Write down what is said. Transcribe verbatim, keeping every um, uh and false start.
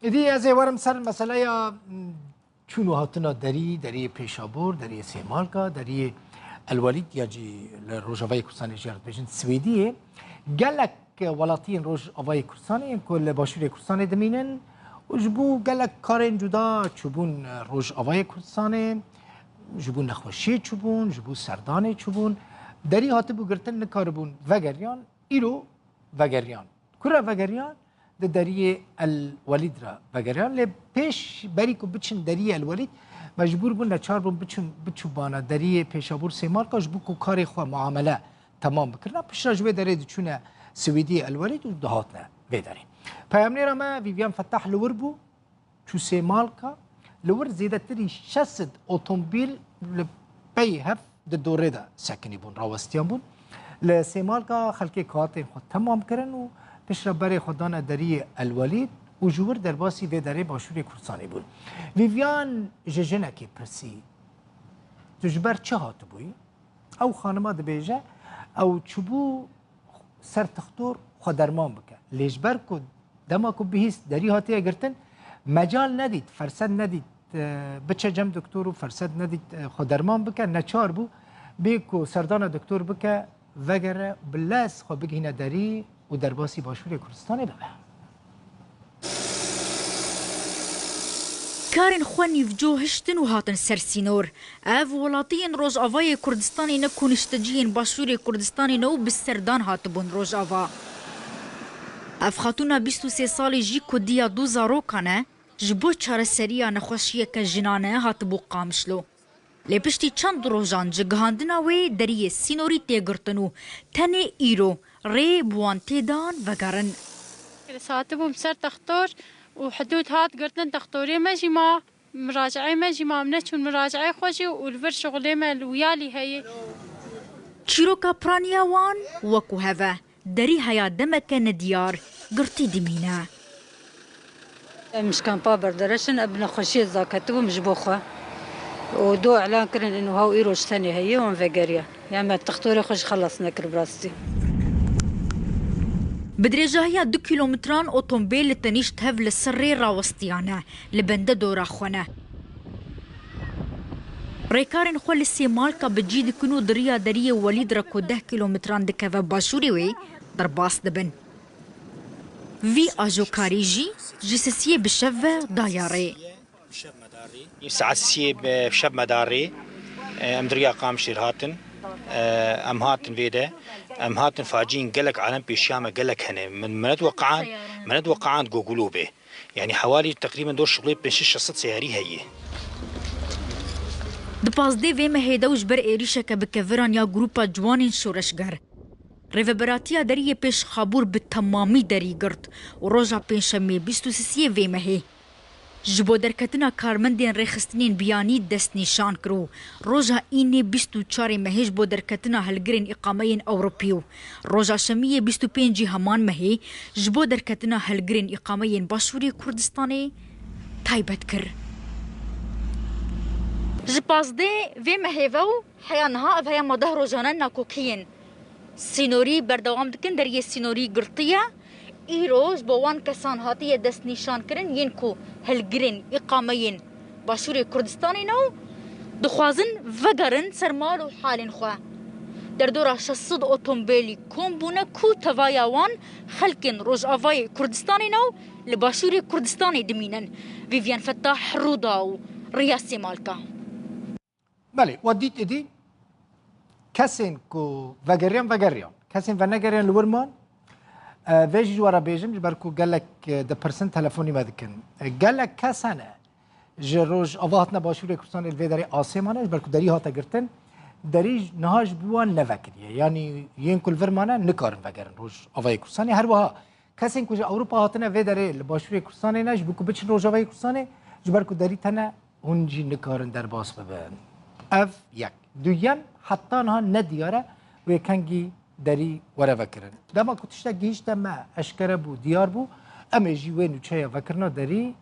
Êdî ez ê werim ser meseleya, m, çûn û hatina derî, deriyê Pêşabûr, deriyê Sêmalka, deriyê El Welîd ya jî li Rojavayê Kurdistanê jî ya dibêjin Swêdiyê. Gelek welatiyên Rojavayê Kurdistanê yên ku li Başûrê Kurdistanê dimînin û ji bo gelek karên cuda çûbûn Rojavayê Kurdistanê, ji bo nexweşiyê çûbûn, ji bo serdanê çûbûn. Derî hatibû girtin, nikaribûn vegeriyan, îro vegeriyan. Ku re vegeriyan? Di deriyê El Welîd re vegeriyan. Lê pêş, berî ku biçin deriyê El Welîd, mecbûr bûn, neçar bûn biçin, biçûbana deriyê Pêşabûr Sêmalka ji bo ku karê xwe, muamele temam bikirina. Piştre ji wê derê diçûne Swêdiyê El Welîd û dihatine vê derê. Peyamnêra me Vivian Fetah li wir bû. Çû Sêmalka, li wir zêdetirî şeş sed otomobîl li pey hev di dorê de sekinî bûn, rawestiyan bûn. Li Sêmalka xelkê kahatên xwe temam kirin û piştre berê xwe dane deriyê El Welîd û ji wir derbasî vê derê Başûrê Kurdistanê bûn. Vivian ji jinekê pirsî, "Tu ji ber çi hatibûyî?" Ew xanima dibêje, ew çûbû ser tixtor xwe derman bike. Lê ji ber ku dema ku bihîst derî hatiye girtin, mecal nedît, ferset nedît, e, biçe cem doktor û ferset nedît, e, xwe derman bike, neçar bû bê ku serdana doktor bike, vegere, bi lez xwe bigihîne derî û derbasî Başûrê Kurdistanê bibe. Karên xwe nîvco hiştin û hatin ser sînor. Ev welatiyên Rojavayê Kurdistanê ne ku nişteciyên Başûrê Kurdistanê ne û bi serdan hatibûn Rojava. Ev xatûna bîst û sê salî jî ku diya du zarokan e, ji bo çareseriya nexweşiyeke jinane hatibû Qamişlo. Lê piştî çend rojan ji gihandina wê deriyê sînorî tê girtin û tenê îro rê bi wan tê dan vegerin. Ez hatibûm ser textor û hidûd hat girtin, textorê me jî ma, miracieyê me jî ma, em neçûn miracieyê xwe jî û li vir şixulê me li wiyalî heye. Çîroka piraniya wan wekû hev e. Derî heya demeke nediyar, girtî dimîne. Em ji kampa berdereş in, em bi nexweşiyê zak ketibûm ji bo xwe. Û do îlan kirin, ên wiha û îro ji tenê heye, wan vegeriya. Ya me textorê xwe jî xelas nekir bi rastî. Bi dirêjahiya du kîlometran otombêl li tenîşt hev li ser rê rawestiyane, li bende dora xwe ne. Rêkarên xwe li Sêmalka bi cî dikin û di riya deriyê Welîd re ku deh kîlometran dikeve başûrê wê, derbas dibin. Vî ajokarî jî ji sisiyê bi şev ve daye rê. Saet siyê bi şev me da rê. Em di riya Qamişlê hatin. Em hatin vê de. Em hatin facîn gelek alem pêşiya me gelek hene. Min, min netweqan, min netweqan gogulo bê. Yanî hewalî teqrîben dor şixulê pênc sed şeş sed seyarî heye. Di pazdeh vê mehê de û ji ber êrîşeke bi keviran ya grûpa ciwanên şoreşger, rêveberatiya deriyê Pêşxabûr bi temamî derî girt û roja pêncşemê bîst û sisiyê vê mehê ji bo derketina karmendên rêxistinên biyanî destnîşan kir û roja înê bîst û çarê mehê ji bo derketina hilgirên îqameyên Ewropî û roja şemiyê bîst û pêncî heman mehê ji bo derketina hilgirên îqameyên Başûrê Kurdistanê taybet kir. Ji pazdeh vê mehê ve û heya niha ev heya ma deh rojan e nakokiyên sînorî berdewam dikin, deriyê sînorî girtiye. Îro ji bo wan kesan hatiye destnîşankirin yên ku hilgirên îqameyên Başûrê Kurdistanê ne û dixwazin vegerin ser mal û halên xwe. Derdora şeş sed otombêlî kom bûne ku tevaya wan xelkên Rojavayê Kurdistanê ne û li Başûrê Kurdistanê dimînin. Vivian Fetah, Rûdaw, Riya Sêmalka. Belê, we dît êdî kesên ku vegeriyan, vegeriyan. Kesên venegeriyan li wir man. E, vê jî ji we re bêjim, ji ber ku gelek, e, dipirsin, telefonî me dikin. E, gelek kes hene ji Rojava hatine Başûrê Kurdistanê li vê derê asê mane, ji ber ku derî hate girtin. Derî niha ji bo wan nevekiriye. Yanî yên ku li vir mane nikarin vegerin Rojavayê Kurdistanê. Her wiha kesên ku ji Ewropa hatine vê derê li Başûrê Kurdistanê ne, ji bo ku biçin Rojavayê Kurdistanê, ji ber ku derî tene hûn jî nikarin derbas bibin. Ev yek. Duyem, heta niha nediyar e wê kengî derî were vekirin. Dema ku tiştek gihîşte me, eşkere bû, diyar bû, em ê jî wê nûçeya vekirina derî